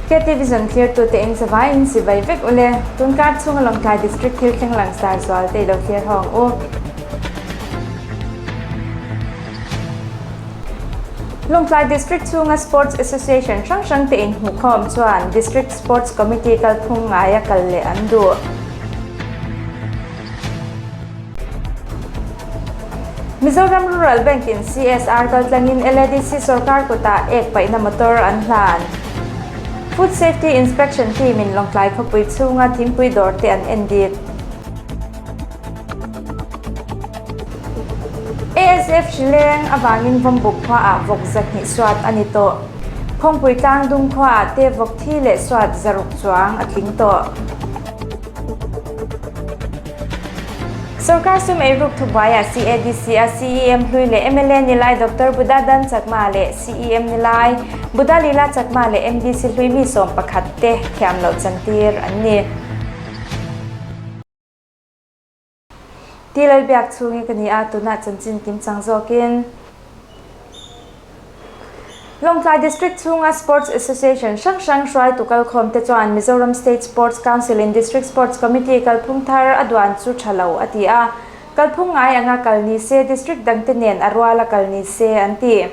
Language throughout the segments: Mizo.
KT Vision thlirtute in savai in sivai vek ule. Tunkar chhunga Lawngtlai District thil thleng langsar zual te i lo thlir ho ang u. Lawngtlai District chhunga Sports Association hrang hrang te inhmuhkhawm chuan District Sports Committee kalphung ngaia kal leh an duh. Mizoram Rural Bank in CSR kaltlangin LADC sorkar kutah ek paihna motor an hlan. Food Safety Inspection Team in Lawngtlai khawpui chhunga thingpui dawr te an en dik. ASF hrileng avangin Vawmbuk khuaah vawk 200 suat a ni tawh. Phawngpui tlangdung khuaah te vawk thi leh suat 600 chuang a tling tawh. Sorkar sum eiruk thubuaiah CADC a CEM hlui leh mla ni lai Doctor Buddha Dan Chakma leh CEM ni lai Buddha Lila Chakma leh MDC hlui mi 11 te thiam loh chantir an ni. Ti Lalbiak chhungi ka ni a, tunah chanchin kimchang zawkin. Lawngtlai District chhunga Sports Association hrang hrang hruaitu kalkhawm te chuan Mizoram State Sports Council in District Sports Committee kalphung thar a duan chu tha lo a ti a, kalphung ngai anga kal ni se District dangte nen a ruala kal ni se an ti.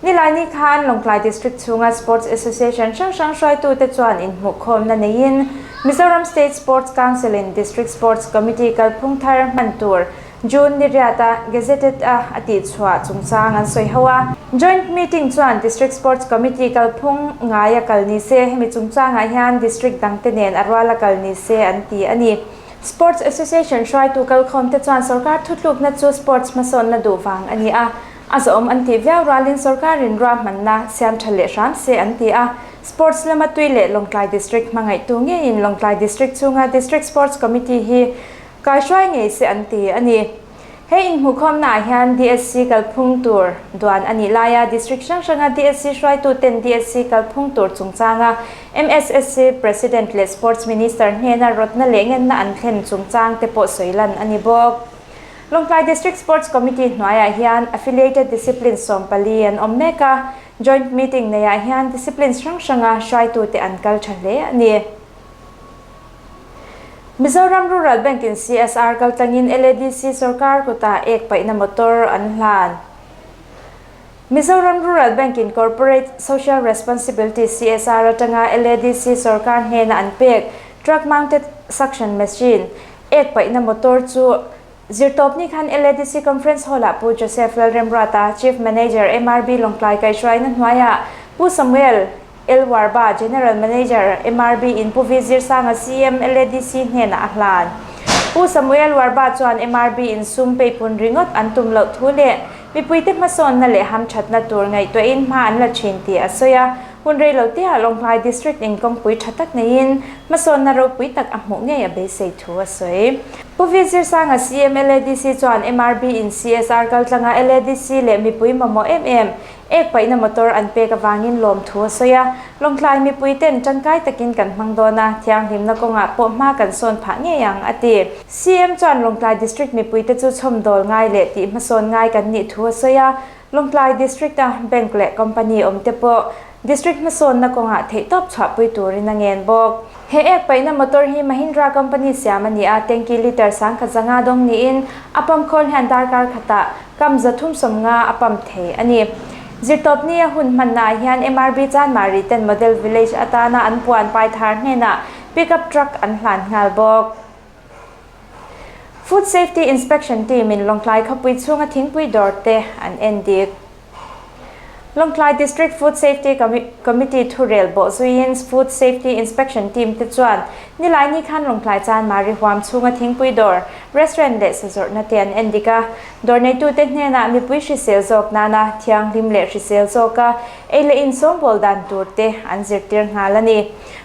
Nilaini khan Lawngtlai District chhunga Sports Association hrang hrang hruaitute chuan inhmuhkhawmna neiin Mizoram State Sports Council in District Sports Committee kalphung thar hman tur June ni riata Gazetted a a tihchhuah chungchang an sawi ho a. Joint Meeting chuan District Sports Committee kalphung ngaia kal ni se, hemi chungchangah hian District dangte nen a ruala kal ni se an ti a ni. Sports Association hruaitu kalkhawmte chuan sorkar thutlukna chu sports hmasawnna duh vang a ni a, a zawhawm an tih viau rualin sorkarin ruahmanna siam tha leh hram se an ti a. Sports lama tui leh Lawngtlai District hmangaihtu ngeiin Lawngtlai District chhunga District Sports Committee hi Kaihruai ngei se an ti a ni. He inhmuhkhawmnaah hian DSC kalphung tur duan a nih laia District hrang hranga DSC hruaituten DSC kalphung tur chungchanga MSSC President leh Sports Minister hnena rawtna leh ngenna an thlen chungchang te pawh sawi lan a ni bawk. Lawngtlai District Sports Committee hnuaiah hian Affiliated Disciplines 14 an awm mek a, Joint Meeting neiah hian Disciplines hrang hranga hruaitute an kal tha hle a ni. Mizoram Rural Bank in CSR kaltlangin LADC sorkar kutah ek paihna motor an hlan. Mizoram Rural Bank in Corporate Social Responsibility, CSR, atanga LADC sorkar hnena an pek Truck Mounted Suction Machine, ek paihna motor, chu Zirtawpni khan LADC Conference Hall-ah Pu Joseph Lalremruata, Chief Manager, MRB Lawngtlai kaihhruaina hnuaiah Pu Samuel L. Warba, General Manager, MRB in Pu V. Zirsanga, CM, LADC hnenah a hlan. Pu Samuel Warba chuan MRB in sum peipun ringawt an tum loh thu leh mipuite hmasawnna leh hamthatna tur ngaihtuahin hma an la thin tih a sawi a. Hun rei lo tihah Lawngtlai District in kawngpui tha tak neiin hmasawnna ropui tak a hmuh ngei a beisei thu a sawi. Pu V Zirsanga CM LADC chuan MRB in CSR kaltlanga LADC leh mipui mamawh em em ek paihna motor an pek avangin lawm thu a sawi a. Lawngtlai mipui ten tangkai takin kan hmang dawn a, thianghlimna kawngah pawh hma kan sawn phah ngei ang, a ti. CM chuan Lawngtlai District mipuite chu chhawmdawl ngai leh tih hmasawn ngai kan nih thu a sawi a. Lawngtlai District-a Bank leh Company awmte pawh District hmasawnna kawngah theihtawp chhuahpui turin a ngen bawk. He ek paihna motor hi Mahindra Company siam a ni a, tanky litre 1500 dawng niin a pump khawl hian darkar khatah kam 350 a pump thei a ni. Zirtawpni a hun hmannaah hian MRB Chanmari ten Model Village atana an puan paithar hnenah Pickup Truck an hlan nghal bawk. Food Safety Inspection Team in Lawngtlai khawpui chhunga thingpui dawr te an en dik. Lawngtlai District Food Safety Committee thurel bawh zuiin Food Safety Inspection Team te chuan Nilaini khan Lawngtlai Chanmari huam chhunga thingpui dawr, restaurant leh sazawrhna te an en dik a. Dawr neitute hnenah mipui hrisel zawk nana thianghlim leh hrisel zawka ei leh insawmbawl dan tur te an zirtir nghal a ni.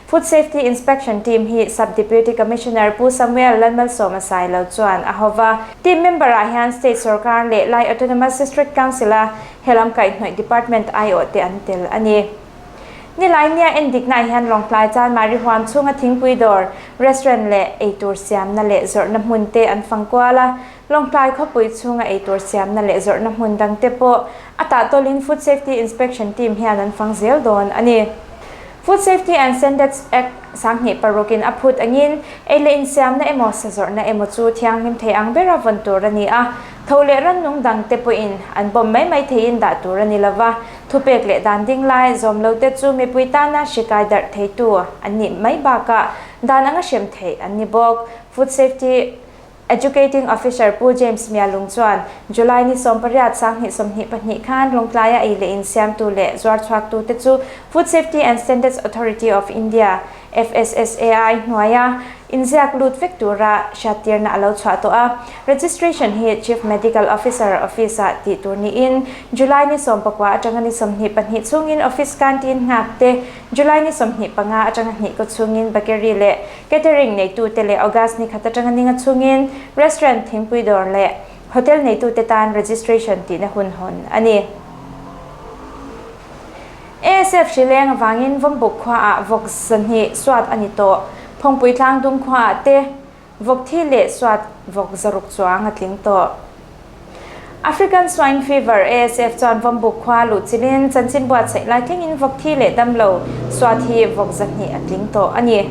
Food Safety Inspection Team hi Sub Deputy Commissioner Pu Samuel Lalmalsawma Sailo chuan a hova. Team member ah hian State Sorkar leh Lai Autonomous District Council a helam kaihhnawih Department aiawh te an tel a ni. Nilainiah endiknaah hian Lawngtlai Chanmari huam chhunga thingpui dawr, restaurant leh eitur siamna leh zawrhna hmun te an fang kual a. Lawngtlai khawpui chhunga eitur siamna leh zawrhna hmun dangte pawh a tahtawlin Food Safety Inspection Team hian an fang zel dawn a ni. Food Safety and Standards Act 2006 in a phut angin ei leh insiamna emaw sazawrhna emaw chu thianghlim thei ang bera vawn tur a ni a, tho leh rannung dangte pawhin an bawm mai mai theiin dah tur a ni lova, thupek leh dan ding lai zawm lote chu mipui tana hri kai darh theitu an nih mai bakah dan anga hrem theih an ni bawk. Food Safety Educating Officer Pu James Mialung chuan July ni 18 2022 khan Lawngtlaia ei leh in siamtu leh zuarchhuaktute chu Food Safety and Standards Authority of India, FSSAI, hnuaia inziak lut vek tura hriattirna a lo chhuah tawh a. Registration hi Chief Medical Officer Office-ah tih tur niin July ni 19 atanga ni 22 chhungin Office Canteen nghak te, July ni 25 atanga hnih kaw chhungin Bakery leh Catering neitute leh August ni khat atanga ninga chhungin Restaurant, thingpui dawr leh Hotel neitute tan registration tihna hun hawn a ni. ASF hrileng avangin Vawmbuk khuaah vawk 200 suat a ni tawh. Phawngpui tlangdung khuaah te vawk thi leh suat vawk 600 chuang a tling tawh. African Swine Fever, ASF, chuan Vawmbuk khua luh chilin chanchin buatsaih lai thlengin vawk thi leh damlo suat hi vawk 200 a tling tawh a ni.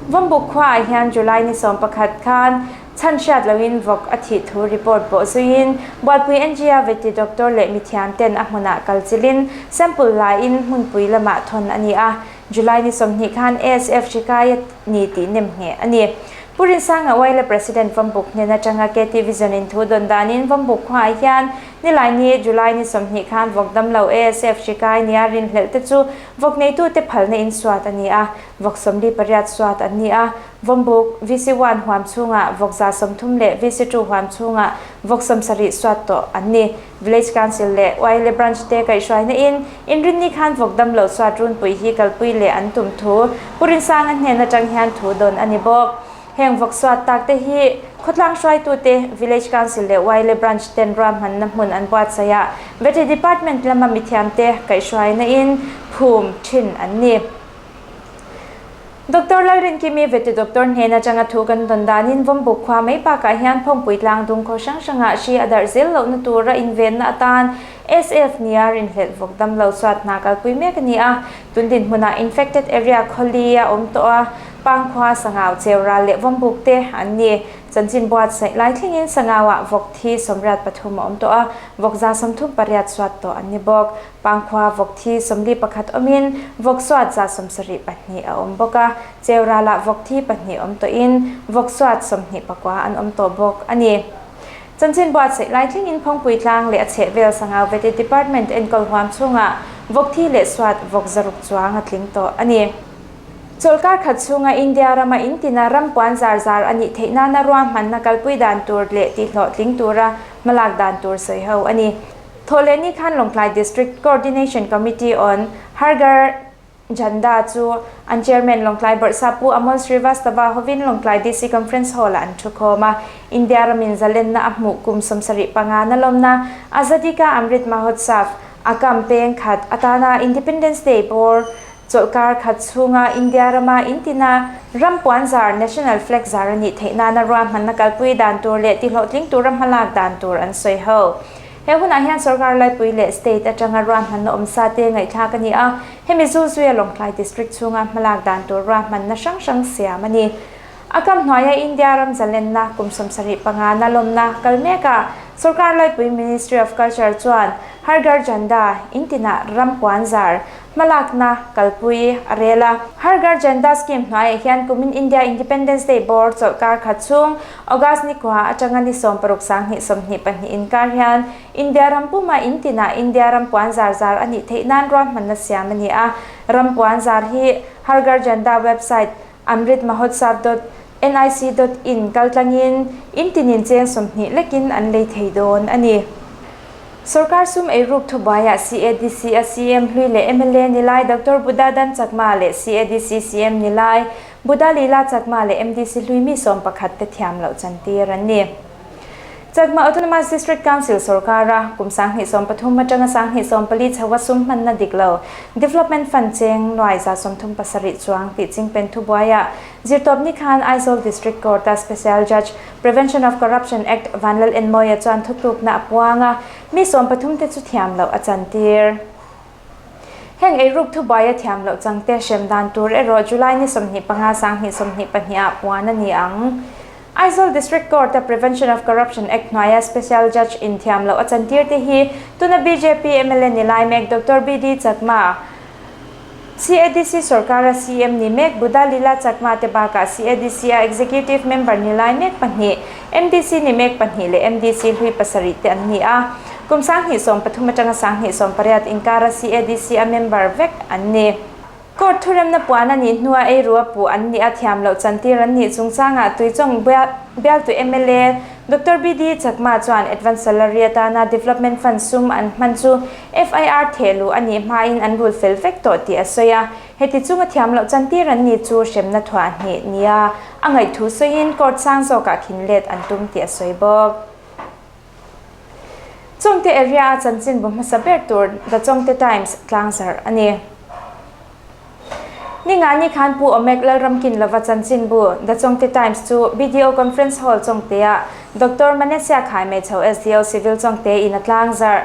Vawmbuk khuaah hian July ni 11 khan chhan hriat loin vawk a thih thu report pawh zuiin Bualpui NGA veti doctor leh mithiam ten a hmunah kal chilin sample laiin hmunpui lamah thawn a ni a, July ni 20 khan ASF hri kai a ni tih nem ngheh a ni. Pu Rinsanga Uaile President Vawmbuk hnen atanga KT Vision in thu dawn danin Vawmbuk khuaah hian Nilaini, July ni 20 khan vawk damlo ASF hri kai nia rinhlelh te chu vawk neitute phalna in suat a ni a, vawk 48 suat an ni a, Vawmbuk, VC one huam chhungah vawk 130 leh VC two huam chhungah vawk 70 suat tawh an ni. Village Council leh Uaile Branch te kaihhruaina in Inrinni khan vawk damlo suat runpui hi kalpui leh an tum thu Pu Rinsanga hnen atang hian thu dawn a ni bawk. Heng vawk suat tak te hi khawtlang hruaitute, Village Council leh Uaile Branch ten ruahmanna hmun an buatsaih a, Vety Department lama mithiamte kaihhruaina in phum thin an ni. Doctor Lalrinkimi Vety Doctor hnen atanga thu kan dawn danin Vawmbuk khua mai bakah hian Phawngpui tlang dung khaw hrang hrangah hri a darh zel lohna tura invenna atan SF nia rinhlelh vawk damlo suat hna kalpui mek a ni a. Tun dinhmunah infected area khawli a awm tawh a, Pangkhua, Sangau, Cheural leh Vawmbuk te an ni. Chanchin buatsaih lai thlengin Sangauah vawk thi 83 a awm tawh a, vawk 138 suat tawh an ni bawk. Pangkhua vawk thi 41 awmin vawk suat 72 a awm bawk a, Cheuralah vawk thi pahnih awm tawhin vawk suat 29 an awm tawh bawk a ni. Chanchin buatsaih lai thlengin Phawngpui tlang leh a chhehvel Sangau Vety Department enkawl huam chhungah vawk thi leh suat vawk 600 chuang a tling tawh a ni. Chawlhkar khat chhunga India rama in tina ram puan zar zar a nih theih nana ruahmanna kalpui dan tur leh tihhlawhtling tura hmalak dan tur sawi ho a ni. Thawhlehni khan Lawngtlai District Coordination Committee on Har Ghar Jhanda chu an Chairman Lawngtlai Bawrhsa Pu Amol Srivastava hovin Lawngtlai DC Conference Hall-ah an thukhawm a. India ramin zalenna a hmuh kum 75 na lawmna Azadi Ka Amrit Mahotsav a campaign khat atana Independence Day bawr chawlhkar khat chhunga India rama intina ram puan zar National Flag zar a nih theih nana ruahmanna kalpui dan tur leh tihlawhtling tura hmalak dan tur an sawi ho. He hunah hian sorkar laipui leh state atanga ruahmanna awm sa te ngaihthlak a ni a, hemi zulzuia Lawngtlai District chhunga hmalak dan tur ruahmanna hrang hrang siam a ni. A kam hnuaia India ram zalenna kum 75 na lawmna kal mekah sorkar laipui Ministry of Culture chuan Har Ghar Jhanda intinah ram puan zar hmalakna kalpui a rel a. Har Ghar Jhanda scheme hnuaiah hian kumin India Independence Day bawr chawlhkar khat chhung August ni kua atanga ni 16 2022 inkar hian India ram puma in tinah India ram puan zar zar a nih theih nan ruahmanna siam a ni a. Ram puan zar hi Har Ghar Jhanda website amritmahotsav dot nic dot in kaltlangin in tinin cheng 20 lekin an lei thei dawn a ni. Sorkar sum eiruk thubuaiah CADC a CM hlui leh mla ni lai Doctor Buddha Dan Chakma leh CADC CM ni lai Buddha Lila Chakma leh MDC hlui mi 11 te thiam loh chantir an ni. Chakma Autonomous District Council sorkara kum 2013 atanga 2014 chhoa sum hmanna dik lo Development Fund cheng nuai 137 chuang tih chingpen thubuaiah zirtawpni khan Aizawl District Court-a Special Judge Prevention of Corruption Act Vanlal Enmawia chuan thutlukna a puang a, mi 13 te chu thiam loh a chantir. Heng eiruk thubuai a thiam loh changte hrem dan tur erawh July ni 25 2022 ah puan a ni ang. Aizawl District Court a Prevention of Corruption Act hnuaia Special Judge in thiam loh a chantir te hi tuna bjp mla ni lai mek Doctor BD Chakma, CADC sorkara CM ni mek Buddha Lila Chakma te bakah CADC a Executive Member ni lai mek pahnih, MDC ni mek pahnih leh MDC hlui pasarih te an ni a. Kum 2013 atanga 2018 inkara CADC a member vek an ni. Court thuremna puan a nih hnua eiru a puh an nih a thiam loh chantir an nih chungchangah Tuichawng bialtu mla Doctor BD Chakma chuan advance salary atana development fund sum an hman chu FIR thehluh a nih hmain an rul fel vek tawh tih a sawi a. Heti chunga thiam loh chantir an nih chu hremna thuah hnih nia a ngaihthu sawiin court sang zawkah khin let an tum tih a sawi bawk. Chawngte area a chanchinbu hmasa ber tur The Chawngte Times tlangzarh a ni. Ningani khan Pu Omek Lalramkin lova chanchinbu The Chawngte Times chu BDO Conference Hall Chawngtea Doctor Manesia Khaimeichho SDO Civil Chawngte in a tlangzarh.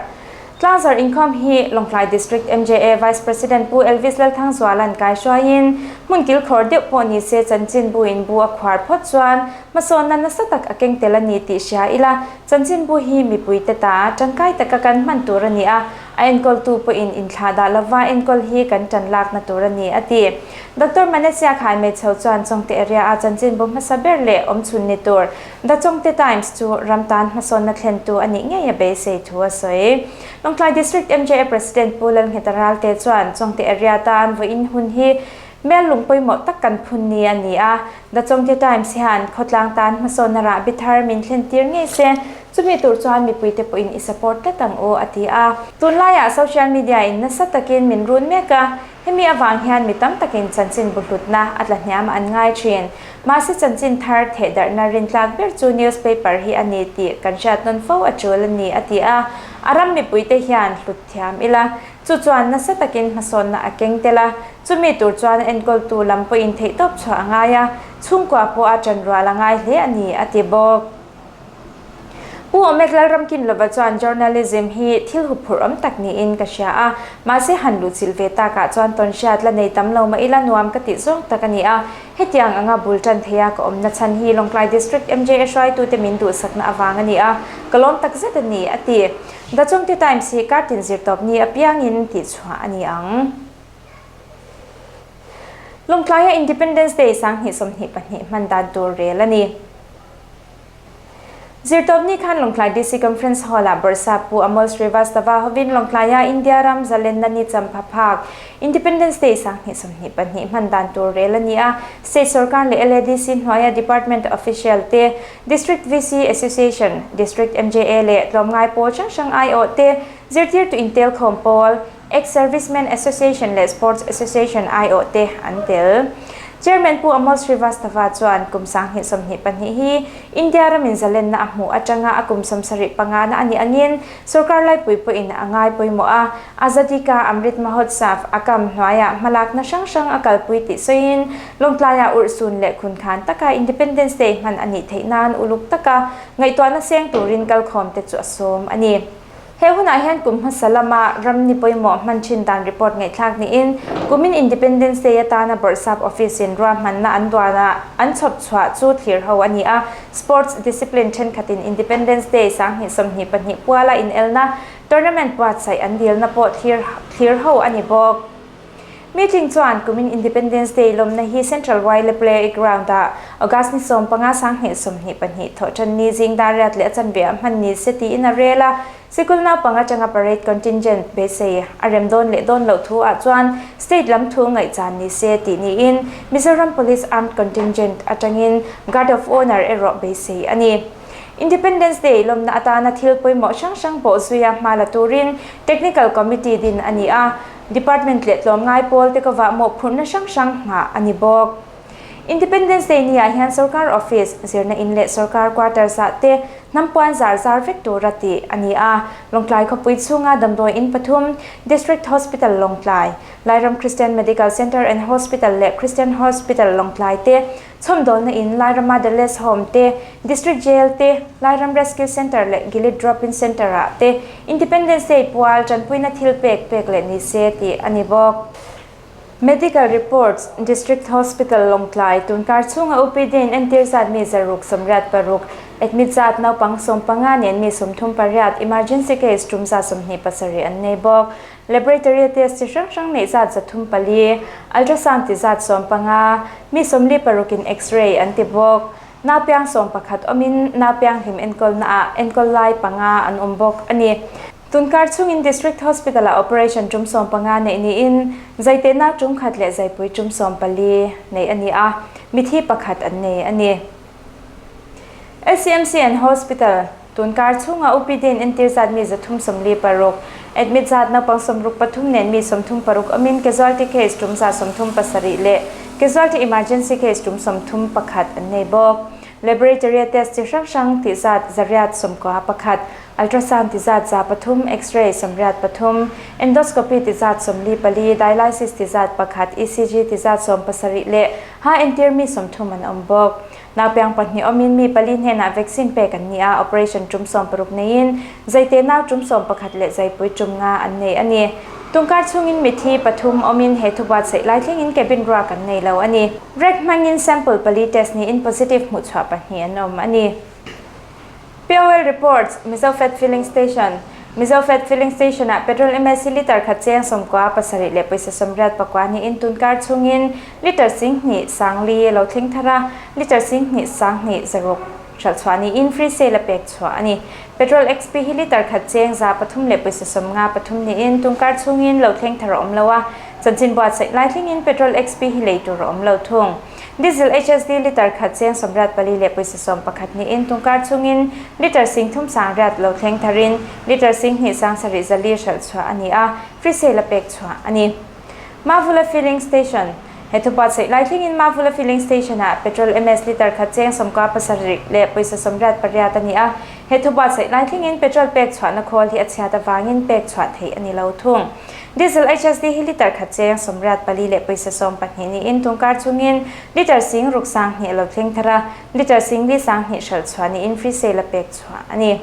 Tlangzarh inkhawm hi Lawngtlai District MJA Vice President Pu Elvis Lalthangzuala'n kaihruaiin hmun kilkhawr deuh pawh ni se chanchinbu in bu a khuar phawt chuan Hmasawnna nasa tak a keng tel a ni tih hria ila, chanchinbu hi mipuite ta tangkai taka kan hman tur a ni a, a enkawltu pawhin inthlah dah lova enkawl hi kan tan lakna tur a ni, a ti. Doctor Manesia Khaimeichho chuan Chawngte area-a chanchinbu hmasa ber leh awmchhun ni tur The Chawngte Times chu ram tan hmasawnna thlentu a nih ngei a beisei thu a sawi. Lawngtlai District MJA President Pu Lalngheta Ralte chuan Chawngte area tan vawiin hun hi Mel lung pawimawh tak kan phun ni a ni a, The Chawngte Times hian khawtlang tan hmasawnna rahbi thar min thlen tir ngei se, chumi tur chuan mipuite pawhin i support tlat ang u, a ti a. Tunlaiah social media in nasa takin min run mek a, hemi avang hian mi tam takin chanchin bu hlutna a tla hniam an ngai thin. Mahse chanchin thar thehdarhna rintlak ber chu newspaper hi a ni tih kan hriat nawn fo a tul a ni, a ti a. A ram mipuite hian hlut thiam ila, Chu chuan nasa takin hmasawnna a keng tel a, chumi tur chuan enkawltu lam pawhin theihtawp chhuah a ngai a, chhungkua pawh a ṭanrual a ngai hle a ni, a ti bawk. Pu Omek Lalramkinlova chuan journalism hi thil huphurh awm tak niin ka hria a, mahse han luhchilh ve takah chuan tawnhriat la nei tam lo mah ila nuam ka tih zawng tak a ni a, hetiang anga bul ṭan theia ka awmna chhan hi Lawngtlai District MJA hruaitute min duhsakna avang a ni a, ka lawm takzet a ni, a ti. The Chawngte Times hi kar tin zirtawp ni apiangin tihchhuah a ni ang. Lawngtlaia Independence Day 2022 hman dan tur rel a ni. Zirtawp ni khan Lawngtlai DC Conference Hall-ah Bawrhsap Pu Amol Srivastava hovin Lawngtlaia India ram zalenna ni champha phak Independence Day 2022 hman dan tur rel a ni a. State sorkar leh LADC hnuaia Department official te, District VC Association, District MJA leh tlawmngai pawl hrang hrang aiawh te, zirtirtu intelkhawm pawl, Ex-Servicemen Association leh Sports Association aiawh te an tel. Chairman Pu Amol Srivastava chuan kum 2022 hi India ramin zalenna a hmuh atanga a kum 75 na a nih angin sorkar laipui pawhin a ngai pawimawh a, Azadi Ka Amrit Mahotsav a kam hnuaiah hmalakna hrang hrang a kalpui tih sawiin Lawngtlaiah urhsun leh khunkhan taka Independence Day hman a nih theih nan uluk taka ngaihtuahna seng turin kalkhawmte chu a sawm a ni. He hunah hian kum hmasa lama ram ni pawimawh hman thin dan report ngaihthlak niin kumin Independence Day atana Bawrhsap Office-in ruahmanna an duanah an chhawp chhuah chu thlir ho a ni a, Sports discipline thenkhatin Independence Day 2022 puala inelna tournament buatsaih an dilna pawh thlir ho a ni bawk. Meeting chuan kumin Independence Day lawmna hi Central Wile Play Ground-ah August ni 15 2022 thawhṭan ni zing dar riat leh a chanve ah hman ni se tiin a rel a. Sikul naupang atanga parade contingent beisei a rem dawn leh dawn loh thu ah chuan state lam thu ngaihchan ni se tih niin Mizoram Police Armed Contingent atangin Guard of Honour erawh beisei a ni. Independence Day lawmna atana thil pawimawh hrang hrang pawh zuia hma la turin Technical Committee din a ni a. Department leh tlawmngai pawl te ka vah mawhphurhna hrang hrang nghah a ni bawk. Independence Day ni ah hian sorkar office, zirna in leh sorkar quarters ah te hnam puan zar zar vek tura tih a ni a. Lawngtlai khawpui chhunga damdawi in pathum, District Hospital Lawngtlai, Lairam Christian Medical Centre and Hospital leh Christian Hospital Lawngtlai te chhawmdawlna in Lairama The Les Home te, District Jail te, Lairam Rescue Centre leh Gilit Drop-in Centre ah te Independence Day pual tanpuina thil pek pek leh ni se tih a ni bawk. Medical Reports, District Hospital Lawngtlai tunkar chhunga OPD in entir zat mi 686, admit zat naupang 15 nen mi 38, emergency case tum 27 an nei bawk. Laboratory test chi hrang hrang neih zat 304, ultrasound ti zat 15, mi 46 in X-ray an ti bawk. Naupiang 11 awmin naupiang hlim enkawlna ah enkawl lai panga an awm bawk a ni. Tunkar chhungin District Hospital ah operation tum 15 neih niin zaitehna tum khat leh zaipui tum 14 neih a ni a, mithi pakhat an nei a ni. LCMC and Hospital, Tunkar chhunga OPD in entir zat mi 346, admit zat naupang 63 nen mi 36 awmin casualty case tum 137 leh casualty emergency case tum 31 an nei bawk. Laboratory test chi hrang hrang tih zat 991, ultrasound ti zat 300, x-ray 83, endoscopy ti zat 44, dialysis ti zat pakhat, ECG ti zat 70 leh ha entir mi 30 an awm bawk. Naupiang pahnih awmin mi pali hnenah vaccine pek an ni a, operation tum 60 neiin zaite nau tum 11 leh zaipui tum nga an nei a ni. Tungkar chhungin mithi pathum awmin he thubuatsaih lai thlengin cabin ruak an nei lo a ni. Rek hmangin sample pali test niin positive hmuhchhuah pahnih an awm a ni. POL reports, Mizofed Filling Station, Mizofed Filling Station ah petrol msc litre khat cheng 97 leh pawisa 84 niin tunkar chhungin litre 20 40 lo thleng thar a, litre 20 20 6 hralh chhuah niin free sale a pek chhuah a ni. Petrol XP hi litre khat cheng 300 leh pawisa 53 niin tunkar chhungin lo thleng thar a awm lo a, chanchin buatsaih lai thlengin petrol XP hi lei tur a awm lo thung. Diesel HSD litre khat cheng 84 leh pawisa 11 niin tungkar chhungin litre 30 80 lo thleng tharin litre 20 7 zali hralh chhuah a ni a, free sale a pek chhuah a ni. Mavula Filling Station, He thubuatsaih lai thlengin Mavula Filling Station ah petrol MS litre khat cheng 97 leh pawisa 88 a ni a, he thubuatsaih lai thlengin petrol pek chhuahna khawl hi a chhiat avangin pek chhuah theih a ni lo thung. Diesel HSD hi litre khat cheng 84 leh pawisa 12 niin tungkar chhungin litre 60 20 lo thleng thar a, litre 40 20 hralh chhuah niin free sale a pek chhuah a ni.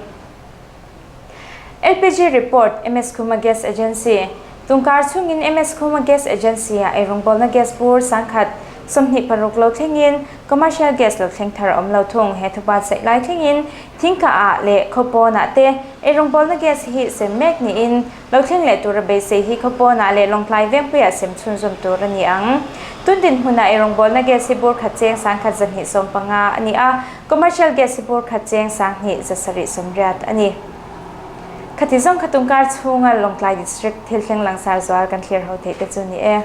LPG report, MS Khuma Gas Agency, Tungkar chhungin MS Khuma Gas Agency ah eirawngbawlna gas bur 1026 lo thlengin commercial gas lo thleng thar a awm lo thung. He thubuatsaih lai thlengin thingkah ah leh khawpawnah te eirawngbawlna gas hi sem mek niin Lo thleng leh tura beisei hi khawpawnah leh Lawngtlai vengpuiah sem chhunzawm tur a ni ang. Tun dinhmunah eirawngbawlna gas hi bur khat cheng 1125 a ni a, commercial gas hi bur khat cheng 2780 a ni. Khati zawng kha tungkar chhunga Lawngtlai District thil thleng langsar zual kan thlir ho theih te chu ni e.